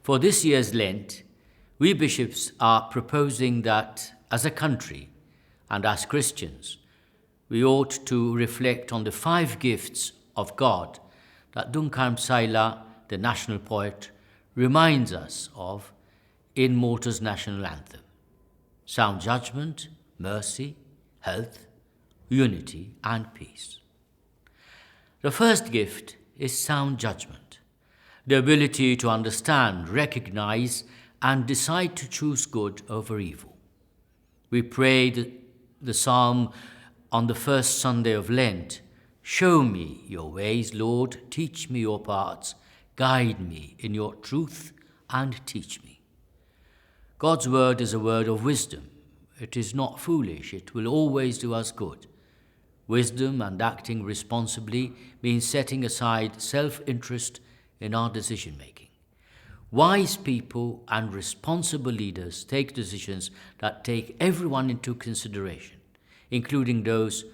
For this year's Lent, we bishops are proposing that as a country and as Christians, we ought to reflect on the 5 gifts of God that Dun Karm Psaila, the national poet, reminds us of in Malta's national anthem: sound judgement, mercy, health, unity, and peace. The first gift is sound judgment, the ability to understand, recognize, and decide to choose good over evil. We prayed the psalm on the first Sunday of Lent: show me your ways, Lord, teach me your paths, guide me in your truth and teach me. God's word is a word of wisdom. It is not foolish. It will always do us good. Wisdom and acting responsibly means setting aside self-interest in our decision-making. Wise people and responsible leaders take decisions that take everyone into consideration, including those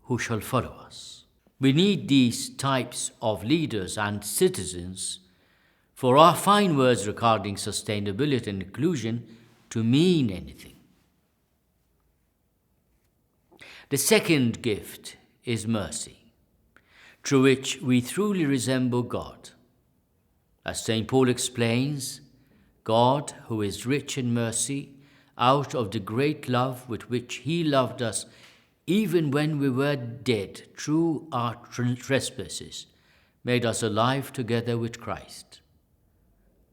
who shall follow us. We need these types of leaders and citizens for our fine words regarding sustainability and inclusion to mean anything. The second gift is mercy, through which we truly resemble God. As St. Paul explains, God, who is rich in mercy, out of the great love with which he loved us, even when we were dead through our trespasses, made us alive together with Christ.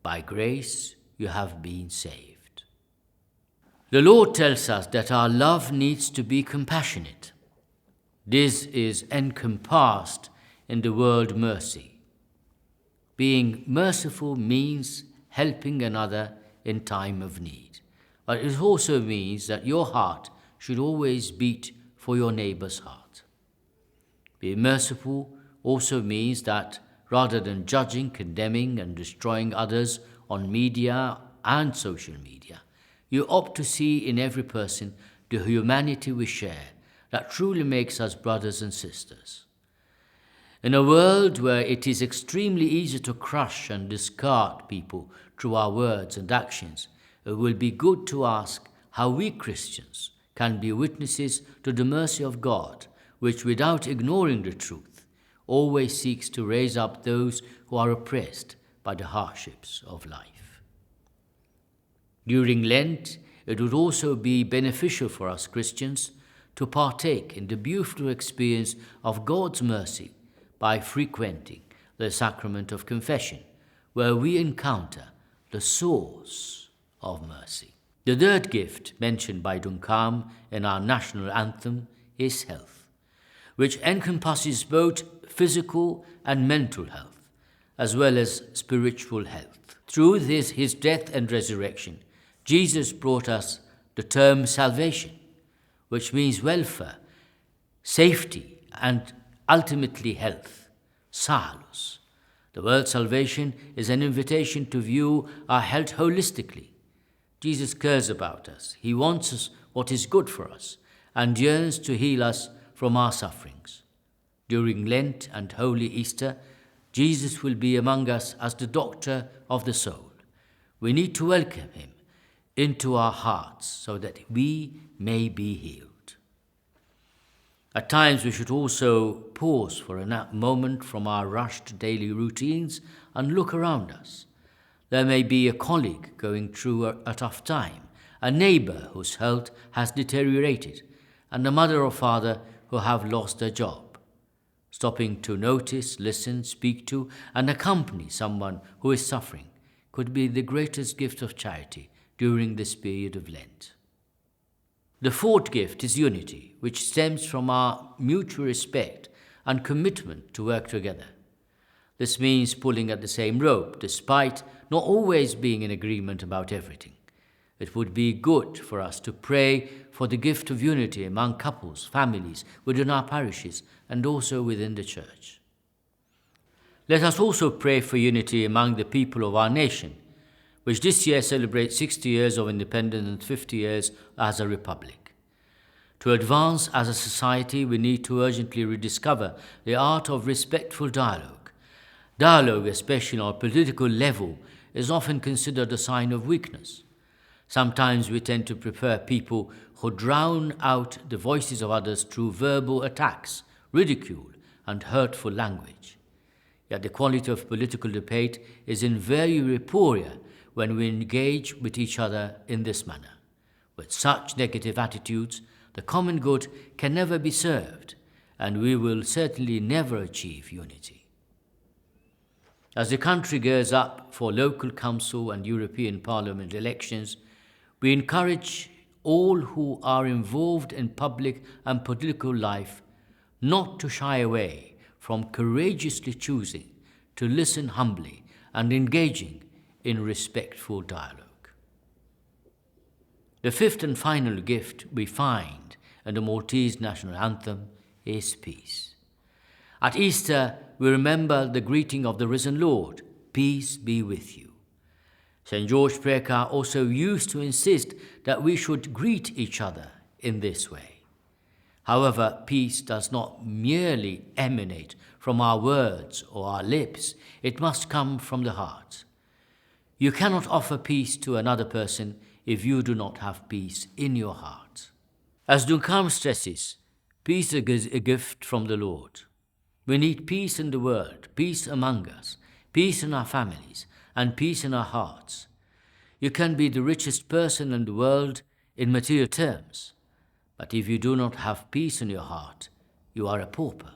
By grace you have been saved. The Lord tells us that our love needs to be compassionate. This is encompassed in the word mercy. Being merciful means helping another in time of need, but it also means that your heart should always beat for your neighbor's heart. Being merciful also means that rather than judging, condemning, and destroying others on media and social media, you opt to see in every person the humanity we share that truly makes us brothers and sisters. In a world where it is extremely easy to crush and discard people through our words and actions, it will be good to ask how we Christians can be witnesses to the mercy of God, which, without ignoring the truth, always seeks to raise up those who are oppressed by the hardships of life. During Lent, it would also be beneficial for us Christians to partake in the beautiful experience of God's mercy by frequenting the sacrament of confession, where we encounter the source of mercy. The third gift mentioned by Dun Karm in our national anthem is health, which encompasses both physical and mental health, as well as spiritual health. Through his death and resurrection, Jesus brought us the term salvation, which means welfare, safety, and ultimately health, salus. The word salvation is an invitation to view our health holistically. Jesus cares about us. He wants us what is good for us and yearns to heal us from our sufferings. During Lent and Holy Easter, Jesus will be among us as the doctor of the soul. We need to welcome him into our hearts so that we may be healed. At times we should also pause for a moment from our rushed daily routines and look around us. There may be a colleague going through a tough time, a neighbor whose health has deteriorated, and a mother or father who have lost their job. Stopping to notice, listen, speak to, and accompany someone who is suffering could be the greatest gift of charity during this period of Lent. The fourth gift is unity, which stems from our mutual respect and commitment to work together. This means pulling at the same rope, despite not always being in agreement about everything. It would be good for us to pray for the gift of unity among couples, families, within our parishes, and also within the church. Let us also pray for unity among the people of our nation, which this year celebrates 60 years of independence and 50 years as a republic. To advance as a society, we need to urgently rediscover the art of respectful dialogue. Dialogue, especially on a political level, is often considered a sign of weakness. Sometimes we tend to prefer people who drown out the voices of others through verbal attacks, ridicule, and hurtful language. Yet the quality of political debate is invariably poorer when we engage with each other in this manner. With such negative attitudes, the common good can never be served, and we will certainly never achieve unity. As the country gears up for local council and European Parliament elections, we encourage all who are involved in public and political life not to shy away from courageously choosing to listen humbly and engaging in respectful dialogue. The fifth and final gift we find in the Maltese national anthem is peace. At Easter, we remember the greeting of the risen Lord, "Peace be with you." St. George Prayer also used to insist that we should greet each other in this way. However, peace does not merely emanate from our words or our lips, it must come from the heart. You cannot offer peace to another person if you do not have peace in your heart. As Dun Karm stresses, peace is a gift from the Lord. We need peace in the world, peace among us, peace in our families, and peace in our hearts. You can be the richest person in the world in material terms, but if you do not have peace in your heart, you are a pauper.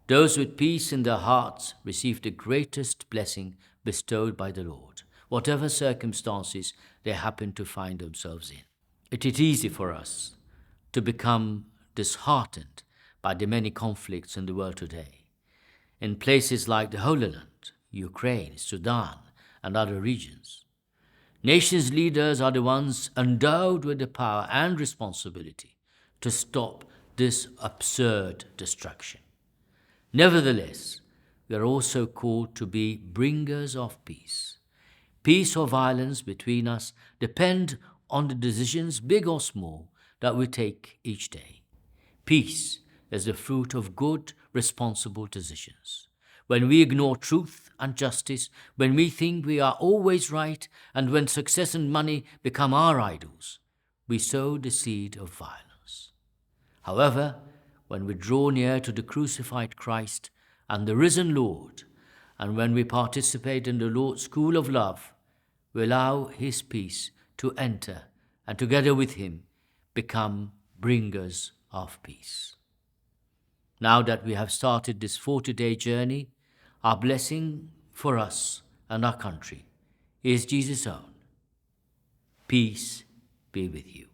Those with peace in their hearts receive the greatest blessing bestowed by the Lord, whatever circumstances they happen to find themselves in. It is easy for us to become disheartened by the many conflicts in the world today. In places like the Holy Land, Ukraine, Sudan, and other regions, nations' leaders are the ones endowed with the power and responsibility to stop this absurd destruction. Nevertheless, we are also called to be bringers of peace. Peace or violence between us depend on the decisions, big or small, that we take each day. Peace is the fruit of good, responsible decisions. When we ignore truth and justice, when we think we are always right, and when success and money become our idols, we sow the seed of violence. However, when we draw near to the crucified Christ and the risen Lord, and when we participate in the Lord's school of love, we allow His peace to enter and together with Him become bringers of peace. Now that we have started this 40-day journey, our blessing for us and our country is Jesus' own. Peace be with you.